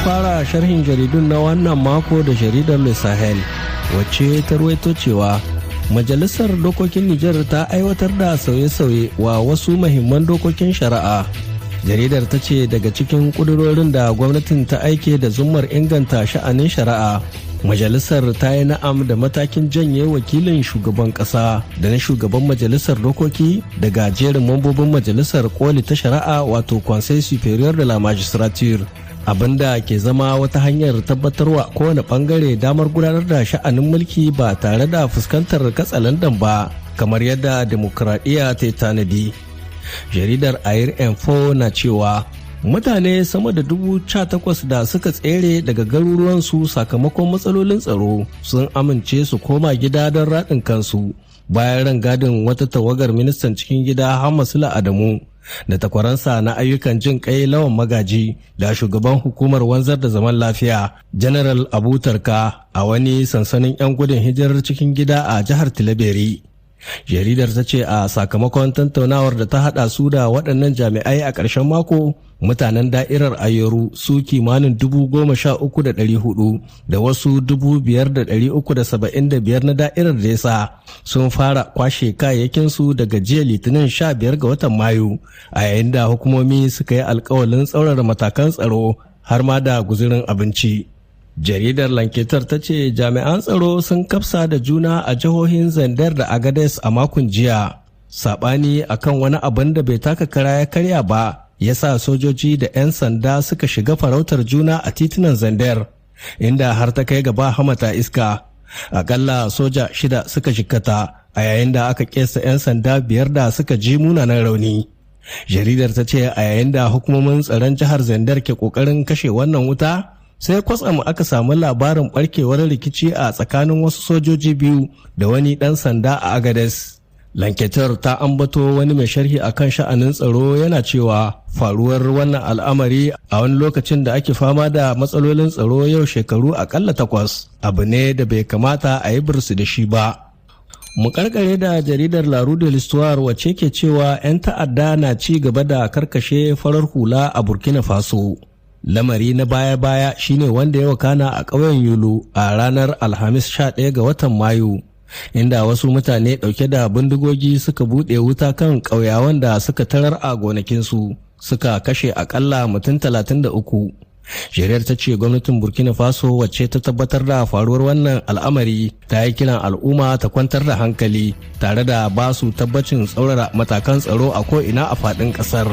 Fara sharhin jaridun na wannan mako da jaridar Le Sahel, wacce ta ruwaito cewa Majalisar Dokokin Nijar ta aiwatar da sauye-sauye wa wasu mahimman dokokin shari'a. Jaridar ta ce daga cikin kudurorin da gwamnatin ta aike da zummar inganta sha'anin shari'a, majalisar ta yi na'am da matakin janye wakilin shugaban kasa da na shugaban majalisar dokoki daga jerin mambobin majalisar koli ta shari'a, wato Conseil Supérieur de la Magistrature, abinda ke zama wata hanyar tabbatarwa kowane bangare damar gudanar da sha'anin mulki ba tare da fuskantar katsalandan ba, kamar yadda demokradiyya ta tanadi. Jaridar Air Info na cewa mutane sama da 18,000 da suka tsere daga garuruwansu sakamakon matsalolin tsaro sun amince su koma gida don raɗin kansu, bayan rangadin wata tawagar ministan cikin gida Hamma Sula Adamu da takwaransa na ayyukan jin kai Lawan Magaji da shugaban hukumar wanzar da zaman lafiya General Abu Tarka a wani sansanin 'yan gudun hijirar cikin gida a jihar Tillabéri. Jaridar ta ce a sakamakon tattaunawar da ta hada su da waɗannan jami'ai a ƙarshen mako, mutanen da'irar Ayorou su kimanin 13,400 da wasu 5,375 na da'irar Dessa sun fara kwashe kayayyakinsu daga jiya Litinin 15 ga watan Mayu, a yayin da hukumomi suka yi alkawalin tsaurara matakan tsaro har ma da guzurin abinci. Jaridar L'Enquêteur ta ce jami'an tsaro sun kafsa da juna a jihohin Zinder da Agadez a makon jiya. Sabani akan wani abin da bai taka kara ya karya ba ya sa sojoji da 'yan sanda suka shiga farautar juna a titunan Zinder, inda har ta kai gaba hamata iska. Akalla soja shida suka jikkata, a yayin da aka kesa 'yan sanda biyar da suka ji munanan rauni. Jaridar ta ce a yayin da hukumomin tsaron jihar Zinder ke kokarin kashe wannan wuta, sai kwatsam aka samu labarin barkewar rikici a tsakanin wasu sojoji biyu da wani dan sanda a Agadez. L'Enquêteur ta ambato wani mai sharhi akan sha'anin tsaro yana cewa faruwar wannan al'amari a wani lokacin da ake fama da matsalolin tsaro yau shekaru akalla 8 abu ne da bai kamata a yi bursu da shi ba. Mu karkare da jaridar La Roue de l'Histoire, wacce ke cewa 'yan ta'adda na ci gaba da karkashe farar hula a Burkina Faso. Lamari na baya-baya shine wanda ya wakana a ƙauyen Yulu a ranar Alhamis 11 ga watan Mayu, inda wasu mutane ɗauke da bindigogi suka buɗe wuta kan ƙauyawan da suka tarar a gonakinsu, suka kashe akalla mutum 33. Jaridar ta ce gwamnatin Burkina Faso, wacce ta tabbatar da faruwar wannan al'amari, ta yi kiran al'umma ta kwantar da hankali tare da ba su tabbacin tsaurara matakan tsaro a ko'ina a faɗin ƙasar.